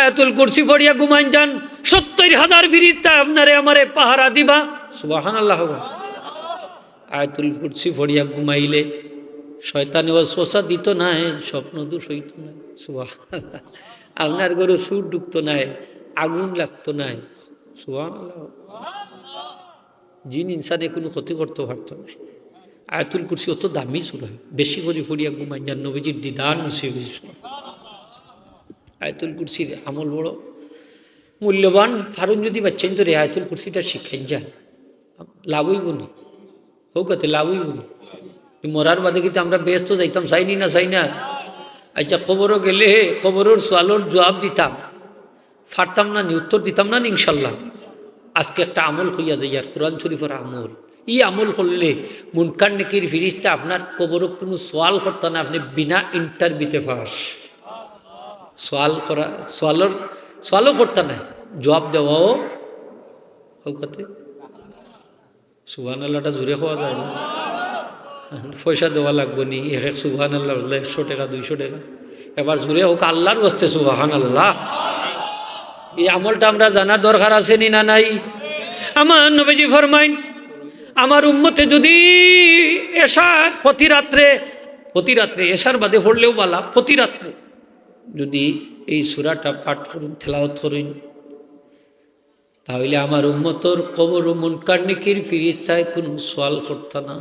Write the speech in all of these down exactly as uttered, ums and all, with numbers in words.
আয়াতুল কুরসি পড়িয়া ঘুমাইন যান, সত্তর হাজার ফিরিস্তা আপনারে আমারে পাহারা দিবা। সুবহানাল্লাহ। আয়াতুল কুরসি পড়িয়া ঘুমাইলে শয়তানে ওয়াসওয়াসা দিত নায়, স্বপ্ন দোষ হইত নায়। সুবহানাল্লাহ। আপনার ঘরো চুর ঢুকতো নায়, আগুন লাগতো নায়। সুবহানাল্লাহ। জিন ইনসানে কোনো ক্ষতি করতে পারতো না। আয়াতুল কুরসি অত দামি সূরা, বেশি করি পড়িয়া ঘুমাইন যান, নবীজির দিদার নসিব অইছে। আয়াতুল কুরসির আমল বড় মূল্যবান। ফারুন যদি বাচ্চাইন ধরে আয়াতুল কুরসিটা শিখাইন যান, লাভ অইবো নি? হউক আতে লাভ অইবো নি? মরার বাদে কিন্তু আমরা বেহেস্তো যাইতাম, চাইনি না, চাই না? আচ্ছা, কবরো গেলে কবরর সওয়ালর জবাব দিতাম, পারতাম না নি, উত্তর দিতাম না নি, ইনশাল্লাহ। আজকে একটা আমল কইয়া যাইয়ার, কোরআন শরীফর আমল। ই আমল করলে মুনকার নেকির ফিরিস্তা আপনার কবরো কোনো সওয়াল করতা না, আপনি বিনা ইন্টারভিউতে পাস। সওয়াল করা, সওয়ালর, সওয়ালও করতা না, জবাব দেওয়াও। হউক আতে সুবহানাল্লাহটা জোরে কওয়া যায় না? পয়সা দেওয়া লাগবো নি, এক এক সুবহানাল্লাহ বললে একশো টেকা, দুইশো টেকা। এবার জোরে হউক আল্লাহর ওয়াস্তে সুবহানাল্লাহ। এই আমলটা আমরা জানার দরকার আছে নি না নাই? আমার নবীজি ফরমাইন, আমার উম্মতে যদি এশার প্রতি রাত্রে, প্রতি রাত্রে, এশার বাদে পড়লেও বালা, প্রতি রাত্রে যদি এই সূরাটা পাঠ করইন, তেলাওয়াত করইন, তাহলে আমার উম্মতর কবরো মুনকার নেকির ফিরিস্তায় কোনো সওয়াল করতা না।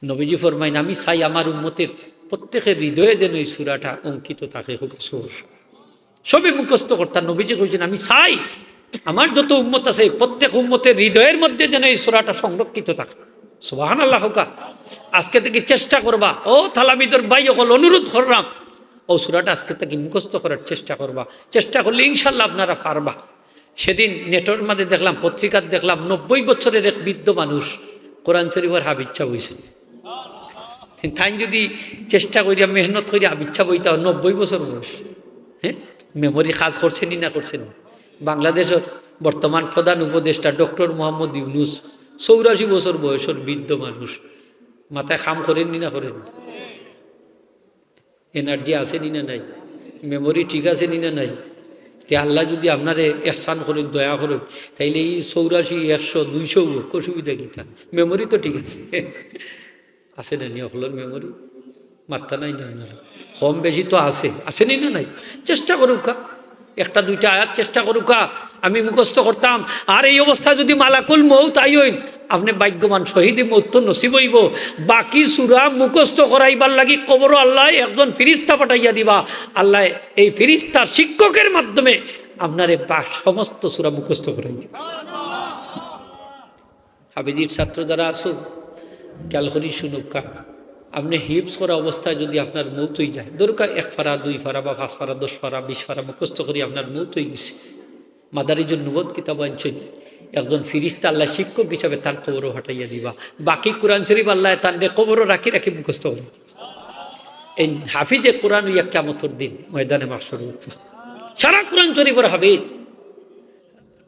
নবীজি ফরমাইন, আমি চাই আমার উম্মতের প্রত্যেকের হৃদয়ে যেন এই সূরাটা অঙ্কিত থাকে। হউক সুবহান। সবে মুখস্থ করতা। নবীজি কইছেন, আমি চাই আমার যত উম্মত আছে, প্রত্যেক উম্মতের হৃদয়ের মধ্যে যেন এই সূরাটা সংরক্ষিত থাকে। সুবহানাল্লাহ কউক্কা। আজকে থাকি চেষ্টা করবা, ও তালামিজর ভাই অকল, অনুরোধ কররাম, ও সূরাটা আজকে থাকি মুখস্থ করার চেষ্টা করবা। চেষ্টা করলে ইনশাল্লাহ আপনারা পারবা। সেদিন নেটর মাঝে দেখলাম, পত্রিকাত দেখলাম, নব্বই বছরের এক বৃদ্ধ মানুষ কোরআন শরীফর হাফিজ সাব অইছে। তাইন যদি চেষ্টা করিয়া, মেহনত করিয়া হাফিজ সাব অইতা, নব্বই বছর বয়স, হ্যাঁ, মেমোরি কাজ করছে নি না করছে নি? বাংলাদেশর বর্তমান প্রধান উপদেষ্টা ডক্টর মোহাম্মদ ইউনুস, চৌরাশি বছর বয়সর বৃদ্ধ মানুষ, মাথায় কাম করের নি না করের নি? এনার্জি আছে নি না নাই? মেমোরি ঠিক আছে নি না নাই? তে আল্লাহ যদি আপনারে এহসান করইন, দয়া করইন, তাইলে এই চৌরাশি, একশো, দুইশো অউক, অসুবিধা কিতা? মেমোরি তো ঠিক আছে। আছে না নি অকলর মেমোরি? মাত্তা নাই না আপনারা? কম বেশি তো আছে, আছে নি না নাই? চেষ্টা করউক্কা, একটা দুইটা আয়াত চেষ্টা করউক্কা। আমি মুখস্থ করতাম, আর এই অবস্থা যদি মালাকুল মউত আইন, আপনে ভাগ্যবান, শহীদি মউত তো নসিব অইবো। বাকি সূরা মুখস্থ করাইবার লাগি কবরো আল্লায় একজন ফিরিস্তা পাঠাইয়া দিবা। আল্লায় এই ফিরিস্তার শিক্ষকের মাধ্যমে আপনারে বা-, সমস্ত সূরা মুখস্থ করাইবা। হাফিজির ছাত্র যারা আছো, খেয়াল করি শুনউক্কা। আপনে হিফজ করা অবস্থায় যদি আপনার মউত অইযায়, ধরউক্কা এক পারা, দুই পারা বা পাঁচ পারা, দশ পারা, বিশ পারা মুখস্থ করি আপনার মউত অইগেছে, মাদারিজুন নুবুওয়াত কিতাব আনছইন, একজন ফিরিস্তা আল্লায় শিক্ষক হিসাবে তান কবরো পাঠাইয়া দিবা। বাকি কোরআন শরীফ আল্লায় তানরে কবরো রাখি রাখি মুখস্থ করাইবা। এই হাফিজে কোরআন অইয়া কিয়ামতর দিন ময়দানে মাহশরো উঠবা। সারা কোরআন শরীফর হাফিজ।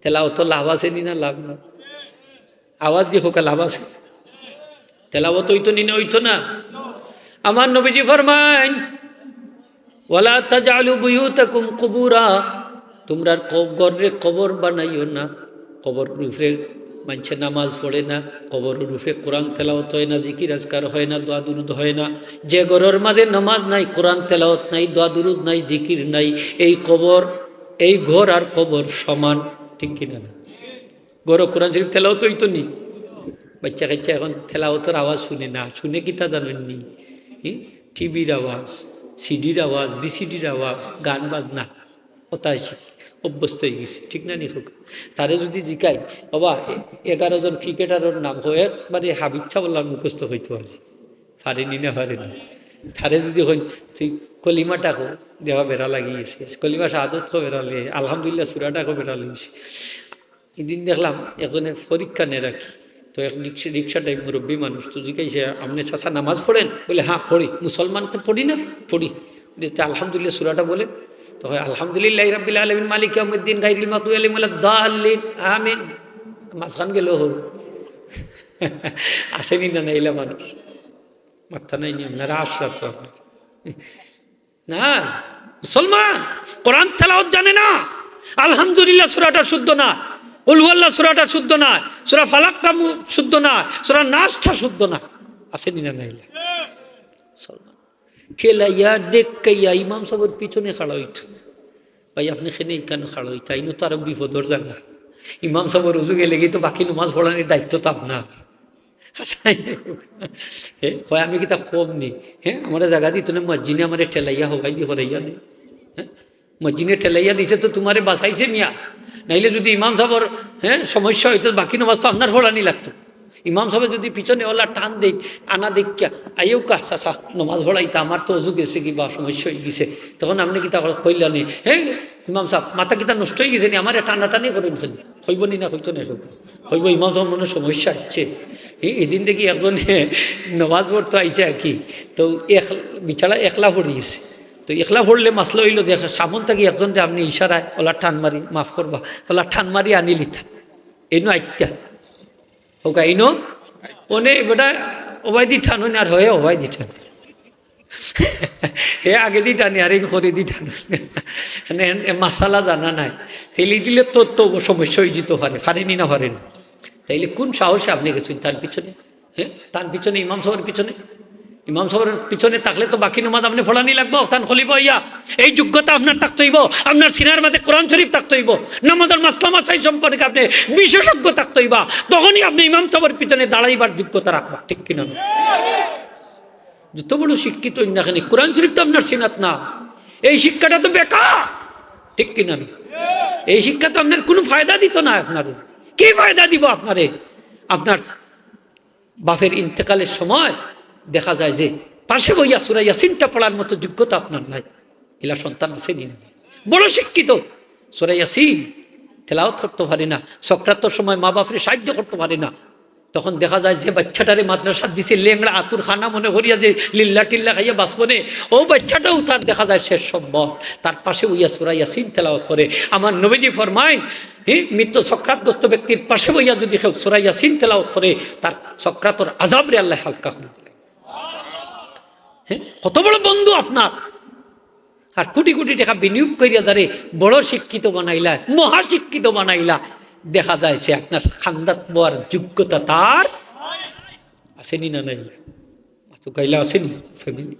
তেলাওয়াতো লাভ আছে নি না লাভ না? আওয়াজ দি কউক্কা, লাভ আছে? তেলাওয়াত অইতো নি না অইতো না? আমার নবীজি ফরমাইন, "ওয়ালা তাজআলু বুয়ুতাকুম কুবুরা।" তুমরার ক-, ঘররে কবর বানাইও না। কবরর উপরে মানষে নামাজ পড়ে না, কবরর উপরে কোরআন তেলাওয়াত হয় না, জিকির আজকার হয় না, দোয়া দুরুদ হয় না। যে ঘরর মাঝে নামাজ নাই, কোরআন তেলাওয়াত নাই, দোয়া দুরুদ নাই, জিকির নাই, এই কবর, এই ঘর আর কবর সমান, ঠিক কিনা না? ঘরো কোরআন শরীফ তেলাওয়াত অইতো নি? বাচ্চা কাচ্চা এখন তেলাওয়াতর আওয়াজ শুনে না, শুনে কিতা জানইন নি? হি? টিভির আওয়াজ, সিডির আওয়াজ, ভিসিডির আওয়াজ, গান বাজনা, অতাশি অভ্যস্ত অইগেছে, ঠিক না নি কউক্কা? তারে যদি জিকাই, "বাবা, এ-, এগারো জন ক্রিকেটারর নাম কও, একবারে হাফিজ সাব অকলর মুখস্থ কইতো পারে, পারে নি না পারে নি?" তারে যদি কইন, "তুই কলিমাটা কও", দেখবা বেড়া লাগি গেছে, "কলিমা শাহাদত কও", বেড়া লাগি, "আলহামদুলিল্লাহ সূরাটা কও", বেড়া লাগি গেছে। এদিন দেখলাম একজনে পরীক্ষা নে রাখি, তো এক রিক্সা, রিক্সা ড্রাইভার মুরব্বি মানুষ, তো জিকাইছে, "আপনে চাচা নামাজ পড়েন?" বলে, "হ্যাঁ, পড়ি।" "মুসলমান তো পড়ি না?" "পড়ি।" বলে, "তে আলহামদুলিল্লাহ সূরাটা বলেন।" তো কয়, "আলহামদুলিল্লাহি রাব্বিল আলামিন মালিকি ইয়াউমিদ্দিন গায়রিল মাগদুবি আলাইহিম ওয়ালাদ দাল্লিন, আমিন।" মাঝখান গেল হোক। আছে নি না, না, ইলা মানুষ? মাত্তা নাই নি আপনার, আশরা তো আপনার। না, মুসলমান কোরআন তেলাওয়াত জানে না। আলহামদুলিল্লাহ সূরাটা শুদ্ধ না, কুল হুয়াল্লাহ সূরাটা শুদ্ধ না, সূরা ফালাকটা মু-, শুদ্ধ না, সূরা নাসটা শুদ্ধ না। আছে নি না নাইলা? মুসলমান। খেলাইয়া, ডেক্কাইয়া ইমাম সাবর পিছনে খাড়া অইতো। ভাই, আপনে কেনে ইখান খাড়া অইতা? ইনো তো আরো বিপদর জাগা। ইমাম সাবর অজু গেলেগি তো বাকি নমাজ পড়ানির দায়িত্ব তো আপনার। হাছা, হে, কয়, "আমি কিতা কম নি? হে, আমারে জাগা দিতো না, মুয়াজ্জিনে আমারে ঠেলাইয়া হবাই দি হরাইয়া দে। হে, মুয়াজ্জিনে ঠেলাইয়া দিছে তো তুমারে বাঁচাইছে মিয়া। নাইলে যুদি ইমাম সাবর, হে, সমস্যা অইতো, বাকি নমাজ তো আপনার পড়ানি লাগতো।" ইমাম সাবে যুদি পিছনে অলা টান দেইন, আনা দেখিয়া, "আইও কা চাচা, নমাজ পড়াইতা, আমার তো অজু গেছেগি বা সমস্যা অইগেছে।" তখন আপনে কিতা কইলা নি, "হে, ইমাম সাব, মাথা কিতা নষ্ট অইগেছে নি? আমারে টানাটানি করইন কেনে?" কইবো নি না, কইতো না, কইবো। কইবো, "ইমাম সাব মনে অয় সমস্যা অইছে। এই, এদিন দেখি একজন নমাজ পড়তো আইছে আর কি, তো এক-, বেচারা একলা পড়ি গেছে। তো একলা পড়লে মাসলা অইলো যে সামন থাকি একজনরে আপনে ইশারায় অলা টান মারি, মাফ করবা, অলা টান মারি আনিলিতা, এইনো আইতা।" কউক্কা, ইনো? অনে বেটা অবায়দি টানইন আর হয়ে অবায়দি টান। হে আগেদি টানে আর ইন করেদি টানইন। মানে এন-, এ মাসালা জানা নাই। তেলি দিলে তো, তো সমস্যা অইযিতো পারে। পারে নি না পারে না? তাইলে কুন সাহসে আপনে গেছইন তান পিছনে? হে? তান পিছনে, ইমাম সাবর পিছনে? ইমাম সাবর পিছনে থাকলে তো বাকি নমাজ আপনে পড়ানি লাগবো, তান খলিফা অইয়া। এই যোগ্যতা আপনার থাকতে অইবো, আপনার সিনার মাঝে কোরআন শরীফ থাকতে অইবো, নমাজর মাসলা মাসাইল সম্পর্কে আপনে বিশেষজ্ঞ থাকতে অইবা, তখনই আপনে ইমাম সাবর পিছনে দাঁড়াইবার যোগ্যতা রাখবা, ঠিক কিনা না? যত বড় শিক্ষিত অইন না কেনে, কোরআন শরীফ তো আপনার সিনাত না, এই শিক্ষাটা তো বেকার, ঠিক কিনা না? এই শিক্ষা তো আপনার কুনু ফায়দা দিতো না আপনারে। কি ফায়দা দিবো আপনারে? আপনার বাপের ইন্তেকালের সময় দেখা যায় যে পাশে বইয়া সূরা ইয়াসিনটা পড়ার মতো যোগ্যতা আপনার নাই। ইলা সন্তান আছে নি না? বড় শিক্ষিত, সূরা ইয়াসিন তেলাওয়াত করতো পারে না, সক্রাতর সময় মা বাপরে সাহায্য করতো পারে না। তখন দেখা যায় যে বাচ্চাটারে মাদ্রাসাত দিছে, লেংড়া আতুর খানা মনে করিয়া যে লিল্লা টিল্লা খাইয়া বাঁচবো নে, অউ বাচ্চাটাও তার দেখা যায় শেষ সম্বল, তার পাশে বইয়া সূরা ইয়াসিন তেলাওয়াত করে। আমার নবীজি ফরমাইন, হে, মৃত সক্রাতগ্রস্ত ব্যক্তির পাশে বইয়া যুদি কেউ সূরা ইয়াসিন তেলাওয়াত করে, তার সক্রাতর আযাবরে আল্লায় হালকা করি দিলা। হে, কত বড় বন্ধু আপনার, আর কুটি কুটি টেকা বিনিয়োগ করিয়া তারে বড় শিক্ষিত বানাইলা, মহা শিক্ষিত বানাইলা, দেখা যায় যে আপনার খান্দাত বওয়ার যোগ্যতা তার আছে নি না নাই? মাতউক্কা, ইলা আছে নি family?